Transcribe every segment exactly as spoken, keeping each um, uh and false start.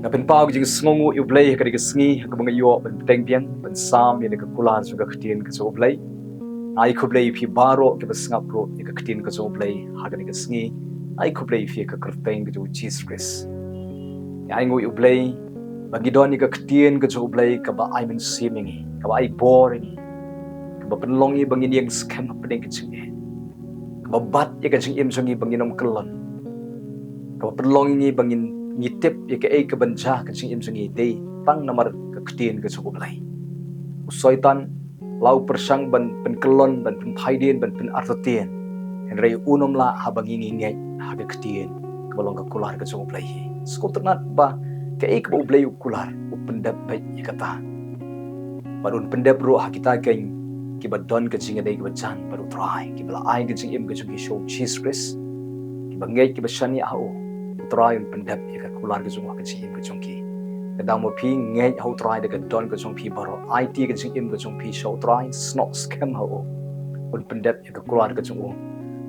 Nga pynpaw ka jingsngewnguh ïa U Blei ha kane ka sngi, ha kaba nga ïoh ban bteng biang ban sam ïa ka kular jong ka ktien ka jong U Blei. Ai khublei ïa phi baroh kiba sngap ruh ïa ka ktien ka jong U Blei ha kane ka sngi. Ai khublei ïa phi ha ka kyrteng ka jong U Jisu Khrist. Nga ainguh ïa U Blei ba ngi don ïa ka ktien ka jong U Blei kaba ai mynsiem ïa ngi, kaba ai bor ïa ngi, kaba pynlong ïa ngi ba ngin ïeng skhem hapdeng ka jingeh, kaba bat ïa ka jingim jong ngi ba ngin ym kyllon, kaba pynlong ïa ngi ba ngin, ngi tip ïa kaei kaban jia ha ka jingim jong ngi dei tang namar ka ktien ka jong U Blei. U Soitan la u pyrshang ban pynkyllon, ban pynphaidien, ban pynartatien, hynrei un ym lah haba ngi, ngi ngeit ha ka ktien kaba long ka kular ka jong U Blei hi. Sngewtynnat ba kaei kaba U Blei u kular, u pyndep beit ïa kata. Bad un pyndep ruh ha kita keiñ kiba don ka jingïadei kaba jan bad U Trai, kiba la ai ka jingim ka jong ki sha U Jisu Khrist, kiba ngeit, kiba shaniah ha u. U Trai un pyndep ïa ka kular ka jong u ha ka jingim ka jong ki. Lada ma phi ngeit ha U Trai da ka dohnud ka jong phi baroh, aiti ka jingim ka jong phi sha U Trai, snoh skhem ha u, un pyndep ïa ka kular ka jong u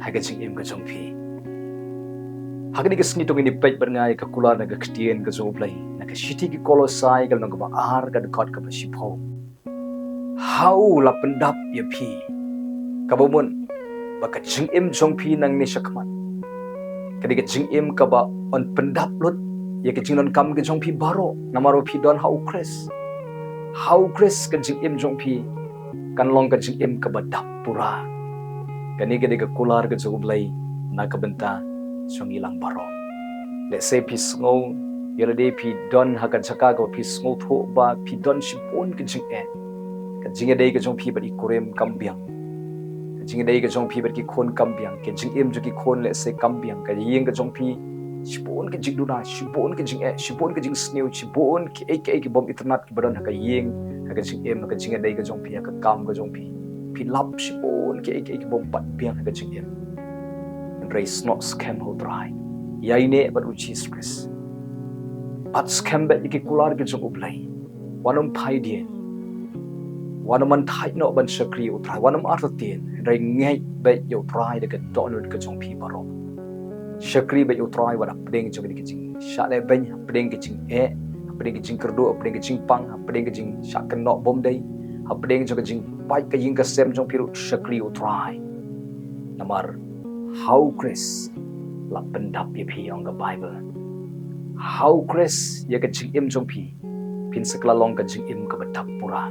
ha ka jingim ka jong phi. Ha kane ka sngi to ngin ïa peit bad nga ïa ka kular na ka ktien ka jong U Blei na ka shithi ki Kolosai ka lynnong kaba ar, ka dkhot kaba shiphew. Ha u la pyndap ïa phi, kaba mut ba ka jingim jong phi nangne shakhmat ka dei ka jingim kaba yn pyndap lut ïa ka jingdonkam ka jong phi baroh, namar ba phi don ha U Khrist. Ha U Khrist ka jingim jong phi kan long ka jingim kaba dap pura. Kane ka dei ka kular ka jong U Blei na ka bynta jong ngi lang baroh. Lehse phi sngew ïa lade phi don ha ka jaka kaba phi sngewthuh ba phi don shibun ka jingeh. Ka jingïadei ka jong phi bad i kurim kam biang. Ka jingïadei ka jong phi bad ki khun kam biang. Ka jingim jong ki khun lehse kam biang. Ka ïing ka jong phi shibun ka jingduna, shibun ka jingeh, shibun ka jingsniew, shibun kiei kiei ki bym itynnat kiba don ha ka ïing, ha ka jingim, ha ka jingïadei ka jong phi, ha ka kam ka jong phi. Phi lap shibun kiei kiei ki bym pat biang ha ka jingim. Hynrei snoh skhem ha U Trai. Ïaineh bad U Jisu Khrist. Bat skhem beit ïa ki kular ki jong U Blei. Wat nym phaidien, wat nym man thait noh ban shakri ïa U Trai, wat nym artatien, hynrei ngeit beit ïa U Trai da ka dohnud ka jong phi baroh. Shakri beit ïa U Trai wat hapdeng jong kane ka jingshah lehbeiñ, hapdeng ka jingeh, hapdeng ka jingkyrduh, hapdeng ka jingpang, hapdeng ka jingshah kynnoh bymdei, hapdeng jong ka jingpait ka ïing ka sem jong phi ruh, shakri ïa U Trai. Namar ha U Khrist la pyndap ïa phi, ong ka Baibl. Ha U Khrist ïa ka jingim jong phi phin sa kylla long ka jingim kaba dap pura.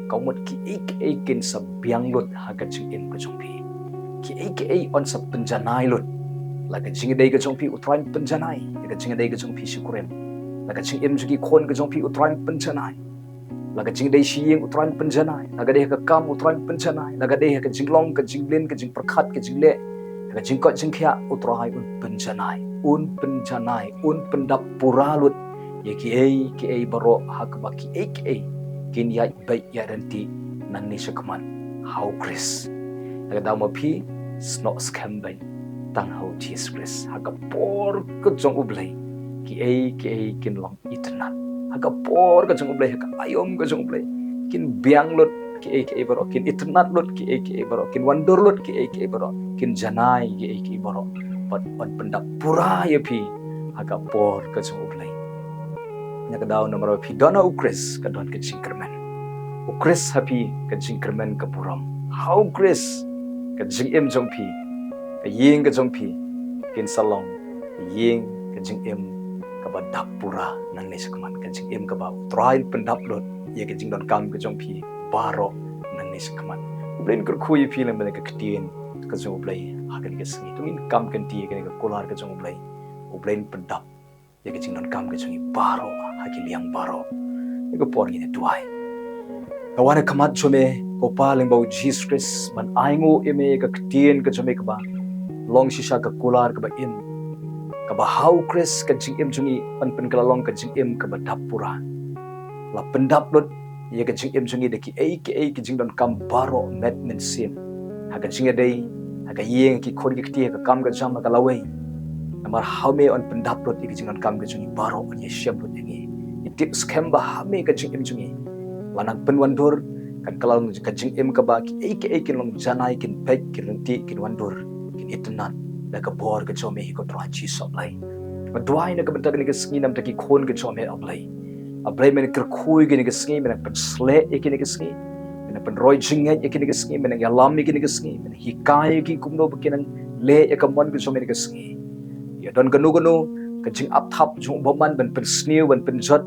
Ka mut kiei kiei kin sa biang lut ha ka jingim ka jong phi. Kiei kiei yn sa pynjanai lut. La ka jingïadei ka jong phi, U Trai un pynjanai ïa ka jingïadei ka jong phi sha u kurim. La ka jingim jong ki khun ka jong phi, U Trai un pynjanai. La ka jingïadei sha ïing, U Trai un pynjanai. La ka dei ha ka kam, U Trai un pynjanai. La ka dei ha ka jinglong, ka jinglin, ka jingpyrkhat, ka jingleh, ha ka jingkoit jingkhiah, U Trai un pynjanai. Un pynjanai, un pyndap pura lut ïa kiei kiei baroh, ha kaba kiei kiei kin ïaid beit ïaid ryntih nangne shakhmat ha U Khrist. Lada ma phi snoh skhem beit tang ha U Jisu Khrist. Ha ka por ka jong U Blei kiei kiei kin long itynnat. Ha ka por ka jong U Blei, ha ka aïom ka jong U Blei, kin biang lut kiei kiei baroh, kin itynnat lut kiei kiei baroh, kin wandur lut kiei kiei baroh, kin janai kiei kiei baroh. Bad yn pyndap pura ïa phi ha ka por ka jong U Blei. Na ka daw namar ba phi don ha U Khrist ka don ka jingkyrmen. U Khrist ha phi ka jingkyrmen ka burom. Ha U Khrist ka jingim jong phi, ka ïing ka jong phi kin sa long ka ïing ka jingim kaba dap pura nangne shakhmat, ka jingim kaba U Trai un pyndap lut ïa ka jingdonkam ka jong phi baroh nangne shakhmat. U Blei un kyrkhu ïa phi lem bad ka ktien ka jong U Blei ha kane ka sngi. To ngin kam kynti ïa kane ka kular ka jong U Blei. U Blei un pyndap ïa ka jingdonkam ka jong ngi baroh ha ki liang baroh. Ha ka por ngin ïa duwai. Nga wan ha khmat jong me ko Pa lyngba U Jisu Khrist ban ainguh ïa me ïa ka ktien ka jong me kaba long shisha ka kular kaba im, kaba ha U Khrist ka jingim jong ngi yn pynkylla long ka jingim kaba dap pura. La pyndap lut ïa ka jingim jong ngi da kiei kiei ki jingdonkam baroh met mynsiem, ha ka jingïadei, ha ka ïing, ha ki khun ki kti, ha ka kam ka jam, ha ka lawei. Namar ha me yn pyndap lut ïa ka jingdonkam ka jong ngi baroh, yn ïashem lut ïa ngi. Ngi tip skhem ba ha me ka jingim jong ngi la nang pynwandur, kan kylla long ka jingim kaba kiei kiei kin long janai, kin beit, kin ryntih, kin wandur, kin itynnat da ka bor ka jong me hi ko Trai Jisu Blei. Nga duwai na ka bynta kane ka sngi namar ki khun ki jong me, A Blei. A Blei, men kyrkhu ïa kine ki sngi, men pynsleh ïa kine ki sngi, men pynroi jingngeit ïa kine ki sngi, men ïalam ïa kine ki sngi, men hikai ïa ki kumno ba kin nang leh ïa ka mon ki jong me kine ki sngi. Ïa don kano kano ka jingap thap jong u bymman ban pynsniew, ban pynjot,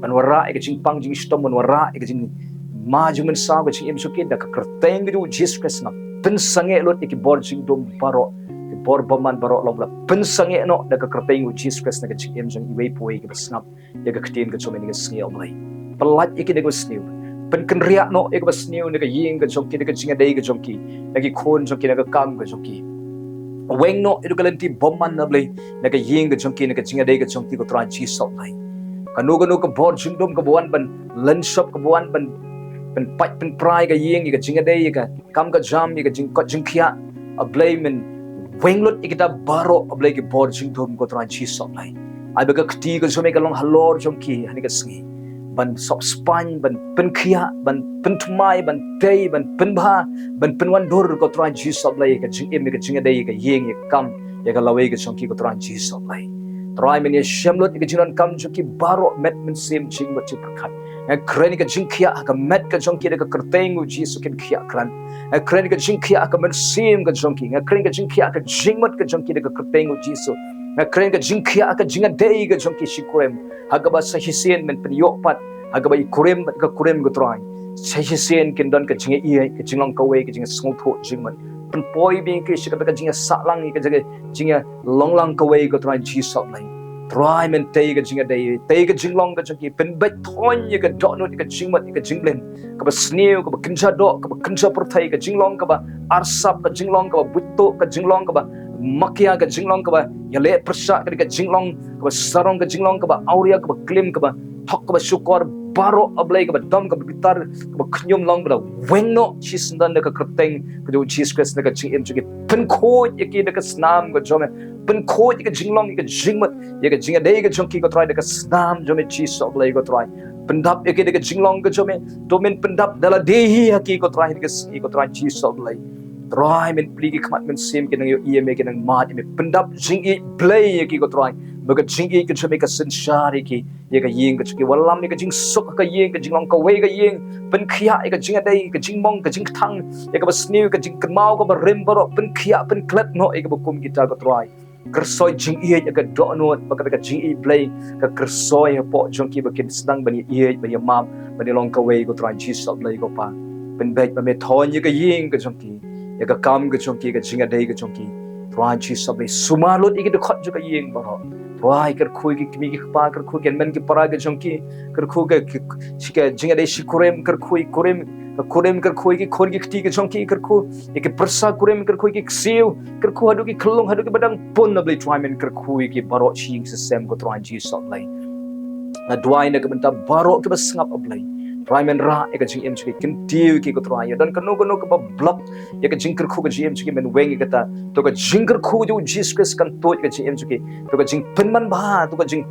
ban wanrah ïa ka jingpang jingshitom, ban wanrah ïa ka jingma jingmynsaw ka jingim jong ki, da ka kyrteng ka jong u Jisu Khrist nga pynsangeh lut ïa ki bor jingdum baroh, ki bor bymman baroh long ba la pynsangeh noh da ka kyrteng u Jisu Khrist na ka jingim jong iwei pa iwei kiba sngap ïa ka ktien ka jong me kine ki sngi, A Blei. Pyllait ïa ki da kaba sniew. Pynkynriah noh ïa kaba sniew na ka ïing ka jong ki, na ka jingïadei ka jong ki, na ki khun jong ki, na ka kam ka jong ki. Weng noh ïa ka lynti bymman, A Blei, na ka ïing ka jong ki, na ka jingïadei ka jong ki, ko Trai Jisu, A Blei. Kano kano ka bor jingdum kaba wan ban lynshop, kaba wan ban, ban pait pynpra ïa ka ïing, ïa ka jingïadei, ïa ka kam ka jam, ïa ka jingkoit jingkhiah, A Blei, men weng lut ïa kita baroh, A Blei, ki bor jingdum, ko Trai Jisu, A Blei. Ai ba ka kti ka jong me kan long halor jong ki ha kane ka sngi, ban sop spaiñ, ban pynkhiah, ban pynthymmai, ban tei, ban pynbha, ban pynwandur, ko Trai Jisu, A Blei, ïa ka jingim, ïa ka jingïadei, ïa ka ïing, ïa ka kam, ïa ka lawei ka jong ki, ko Trai Jisu, A Blei. Trai, men ïashem lut ïa ka jingdonkam jong ki baroh, met, mynsiem, jingmut, jingpyrkhat. Nga kren ïa ka jingkhiah ha ka met ka jong ki da ka kyrteng u Jisu, kin khiah kren. Nga kren ïa ka jingkhiah ha ka mynsiem ka jong ki. Nga kren ïa ka jingkhiah ha ka jingmut ka jong ki da ka kyrteng u Jisu. Nga kren ïa ka jingkhiah ha ka jingïadei ka jong ki shi kurim, ha kaba sa shisien men pynïoh pat, ha kaba i kurim bad ka kurim, ko Trai, sa shisien kin don ka jingïaieit, ka jinglong kawei, ka jingsngewthuh jingmut. Pynpoi biang ki sha kata ka jingïasahlang, ka jingïa, jingïalong lang kawei, ko Trai Jisu, A Blei. Trai, men tei ka jingïadei, tei ka jinglong ka jong ki, pynbeit thoiñ ïa ka dohnud, ïa ka jingmut, ïa ka jingmlien kaba sniew, kaba kynja doh, kaba kynja pyrthei, ka jinglong kaba arsap, ka jinglong kaba buit tuh, ka jinglong kaba makia, ka jinglong kaba ïaleh pyrshah, ka, ka jinglong kaba sarong, ka jinglong kaba awria, kaba klim, kaba thok, kaba shukor, baroh, A Blei, kaba dom, kaba bitar, kaba khñium, long ba la weng noh shisyndon da ka kyrteng ka jong u Jisu Khrist na ka jingim jong ki. Pynkhuid ïa ki da ka snam ka jong me. Pynkhuid ïa ka jinglong, ïa ka jingmut, ïa ka jingïadei ka jong ki, ko Trai, da ka snam jong me Jisu, A Blei, ko Trai. Pyndap ïa ki da ka jinglong ka jong me. To men pyndap da lade hi ha ki, ko Trai, ha kane ka sngi, ko Trai Jisu, A Blei. Trai, men plie ki khmat mynsiem, kin nang ïohi ïa me, kin nang mad ïa me. Pyndap jingïeit Blei ïa ki, ko Trai, ba ka jingïeit ka jong me kan synshar ïa ki, ïa ka ïing ka jong ki. Wallam ïa ka jingsuk ha ka ïing, ka jinglong kawei ka ïing. Pynkhiah ïa ka jingïadei, ka jingmong, ka jingkthang, ïa kaba sniew, ka jingkynmaw kaba rim baroh. Pynkhiah, pynklet noh ïa kaba kum kita, ko Trai. Kyrsoi jingïeit ïa ka dohnud, ba kata ka jingïeit Blei ka kyrsoi hapoh jong ki, ba kin sdang ban ïaieit, ban ïamap, ban ïalong kawei, ko Trai Jisu, A Blei, ko Pa. Pynbeit ba me thoiñ ïa ka ïing ka jong ki, ïa ka kam ka jong ki, ka jingïadei ka jong ki. Trai Jisu, A Blei, sumar lut ïa ki dkhot jong ka ïing baroh. Trai, kyrkhu ïa ki kmie ki kpa, kyrkhu ïa ki hynmen ki para ka jong ki, kyrkhu ïa ki, ki, shi ka jingïadei shi kurim, kyrkhu ïa ki kurim, ka kurim, kyrkhu ïa ki khun ki kti ka jong ki, kyrkhu ïa ki pyrsa kurim, kyrkhu ïa ki ksiew, kyrkhu haduh ki khyllung, haduh kiba dang pun, A Blei, Trai, men kyrkhu ïa ki baroh shi ïing shi sem, ko Trai Jisu, A Blei. Nga duwai na ka bynta baroh kiba sngap, A Blei. Trai, men rah ïa ka jingim jong ki, kyntiew ïa ki, ko Trai. Ïa don kano kano kaba block ïa ka jingkyrkhu ka jingim jong ki, men weng ïa kata. To ka jingkyrkhu jong u Jisu Khrist kan tuid ïa ka jingim jong ki. To ka jingpynmanbha, to ka jing,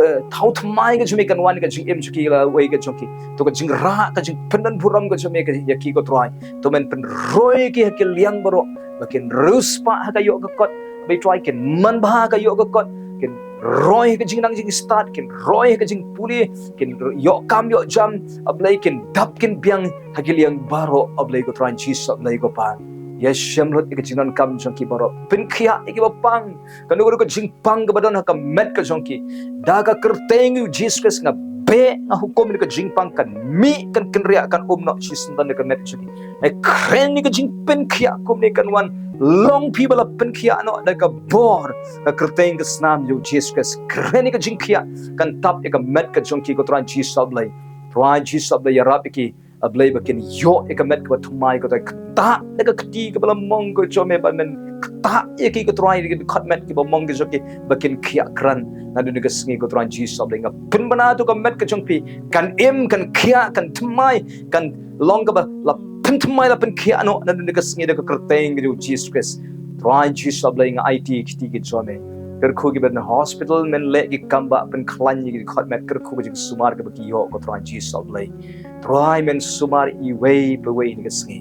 eh, thaw thymmai ka jong me kan wan ïa ka jingim jong ki, lawei ka jong ki. To ka jingrah, ka jingpynbun burom ka jong me ïa ki, ko Trai. To men pynroi ïa ki ha ki liang baroh, ba kin riewspah ha ka ïoh ka kot, A Blei, Trai, kin manbha ha ka ïoh ka kot, kin roi ha ka jingnang jingstad, kin roi ha ka jingpule, kin ïoh kam ïoh jam, A Blei, kin dap kin biang ha ki liang baroh, A Blei, ko Trai Jisu, A Blei, ko Pa. Ïashem lut ïa ka jingdonkam jong ki baroh. Pynkhiah ïa kiba pang. Kano kano ka jingpang kaba don ha ka met ka jong ki, da ka kyrteng u Jisu Khrist nga beh, nga hukum ïa ka jingpang kan mih, kan kynriah, kan um noh shisyndon da ka met ka jong ki. Nga kren ïa ka jingpynkhiah kumne kan wan, long phi ba la pynkhiah noh da ka bor ka kyrteng ka snam jong u Jisu Khrist. Kren ïa ka jingkhiah kan tap ïa ka met ka jong ki, ko Trai Jisu, A Blei. Trai Jisu, A Blei, ïarap ïa ki, A Blei, ba kin ïoh ïa ka met kaba thymmai, ko Trai. Ktah da ka kti kaba la mong ka jong me, ba men ktah ïa ki, ko Trai, ïa ki dkhot met kiba mong ka jong ki, ba kin khiah kren. Naduh kane ka sngi, ko Trai Jisu, A Blei, nga pynbna to ka met ka jong phi kan im, kan khiah, kan thymmai, kan long kaba la pynthymmai, la pynkhiah noh naduh kane ka sngi da ka kyrteng ka jong u Jisu Khrist. Trai Jisu, A Blei, nga aiti ïa ki kti ki jong me. Kyrkhu kiba na hospital, men leh ïa ki kam ba pynkhlaiñ ïa ki dkhot met, kyrkhu ka jingsumar kaba ki ïoh, ko Trai Jisu, A Blei. Trai, men sumar iwei pa iwei ha kane ka sngi.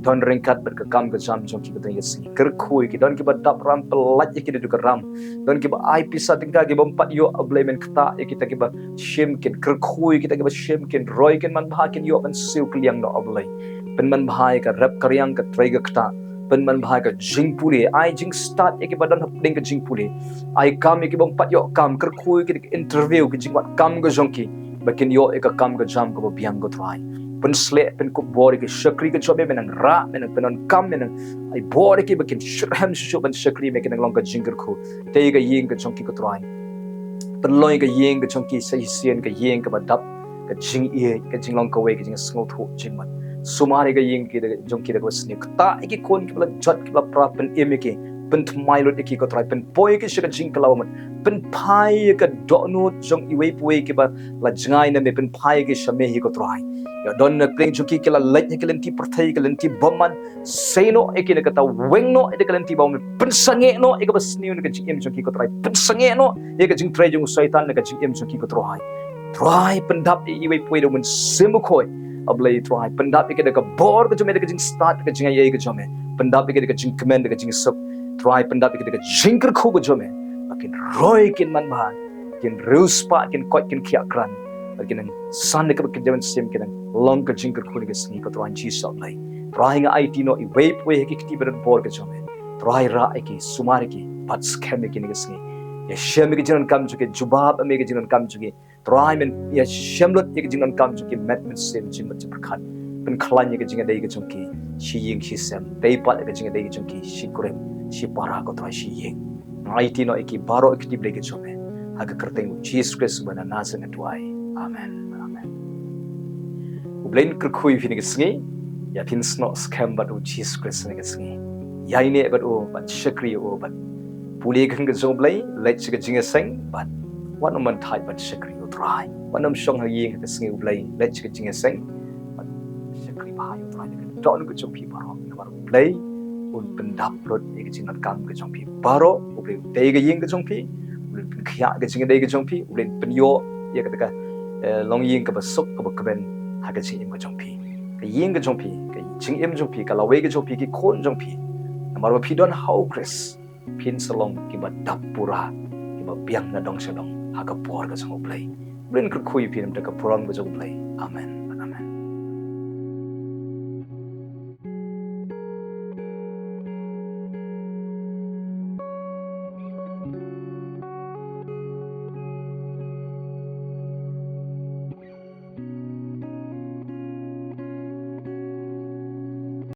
Don ryngkat bad ka kam ka jam jong ki katei ka sngi. Kyrkhu ïa ki, don kiba dap ram, pyllait ïa ki da ka ram. Don kiba ai pisa tyngka kiba ym pat ïoh, A Blei men ktah ïa kita kiba shim kin. Kyrkhu ïa kita kiba shim kin. Roi kin man bha kin ïoh ban siew kylliang noh, A Blei. Pynman bha ïa ka rep ka riang, ka trei ka ktah. Pynman bha ïa ka jingpule. Ai jingstad ïa kiba don hapdeng ka jingpule. Ai kam ïa kiba ym pat ïoh kam. Kyrkhu ïa ki da ka interview, ka jingwad kam ka jong ki, ba kin ïoh ïa ka kam ka jam kaba biang, ko Trai. Pynsleh, pynkup bor ïa ki shakri ka jong me, men nang rah, men nang pyndonkam, men nang ai bor ïa ki ba kin shitrhem shuh shuh ban shakri me, kin nang long ka jingkyrkhu. Tei ka ïing ka jong ki, ko Trai. Pynlong ïa ka ïing ka jong ki sa shisien ka ïing kaba dap ka jingïeit, ka jinglong kawei, ka jingsngewthuh jingmut. Sumar ïa ka ïing ki da, jong ki da kaba sniew. Ktah ïa ki khun kiba la jot, kiba la pra, pynim ïa ki. Pynthymmai lut ïa ki, ko Trai, pynpoi ïa ki sha ka jingkylla mut. Pynphai ïa ka dohnud jong iwei pa iwei kiba la jngai na me, pynphai ïa ki sha me hi, ko Trai. Ïa don na pdeng jong ki ki la leit ha ki lynti pyrthei, ki lynti bymman, sei noh ïa ki na kata, weng noh ïa ka lynti ba ym, pynsangeh noh ïa kaba sniew na ka jingim jong ki, ko Trai. Pynsangeh noh ïa ka jingtrei jong u Soitan na ka jingim jong ki, ko Trai. Trai, pyndap ïa iwei pa iwei da u Mynsiem Bakhuid, A Blei Trai. Pyndap ïa ki da ka bor ka jong me, da ka jingstad, da ka jingaiei ka jong me. Pyndap ïa ki da ka jingkmen, da ka jingsuk. Trai, pyndap ïa ki da ka jingkyrkhu ka jong me. Ba kin roi, kin man bha, kin riewspah, kin koit, kin khiah krat. Ba kin nang san da kaba kin jaman sim, kin nang long ka jingkyrkhu na ka sngi, ko Trai Jisu, A Blei. Trai, nga aiti noh iwei pa iwei ha ki kti ba don bor ka jong me. Trai, rah ïa ki, sumar ïa ki, bad skhem ïa ki na ka sngi. Ïashem ïa ka jingdonkam jong ki, jubab ïa me ïa ka jingdonkam jong ki. Trai, men ïashem lut ïa ka jingdonkam jong ki, met mynsiem, jingmut jingpyrkhat. Pynkhlaiñ ïa ka jingïadei ka jong ki shi ïing shi sem. Tei pat ïa ka jingïadei ka jong ki shi kurim, shi para, ko Trai, shi ïing. Nga aiti noh ïa ki baroh ki kti Blei ka jong me. Ha ka kyrteng u Jisu Khrist uba na Nasareth nga duwai. Amen. Amen. U Blei un kyrkhu ïa phi na ka sngi. Ïa phin snoh skhem bad u Jisu Khrist na ka sngi. Ïaineh bad u, bad shakri ïa u, bad pule ka ktien ka jong u Blei, leit sha ka jingïaseng, bad wat nym ban thait ban shakri ïa u Trai. Wat nym shong ha ïing ha ka sngi u Blei, leit sha ka jingïaseng, bad shakri bha ïa u Trai da ka dohnud ka jong phi baroh, namar u Blei un pyndap lut ïa ka jingdonkam ka jong phi baroh. U Blei un tei ka ïing ka jong phi, u Blei un pynkhiah ka jingïadei ka jong phi, u Blei un pynïoh ïa kata ka, eh, longïing kaba suk, kaba kmen ha ka jingim ka jong phi. Ka ïing ka jong phi, ka jingim jong phi, ka lawei ka jong phi, ki khun jong phi, namar ba phi don ha u Khrist, phin sa long kiba dap pura, kiba biang na dong sha dong ha ka bor ka jong u Blei. U Blei un kyrkhu ïa phi na ka bynta ka burom ka jong u Blei. Amen.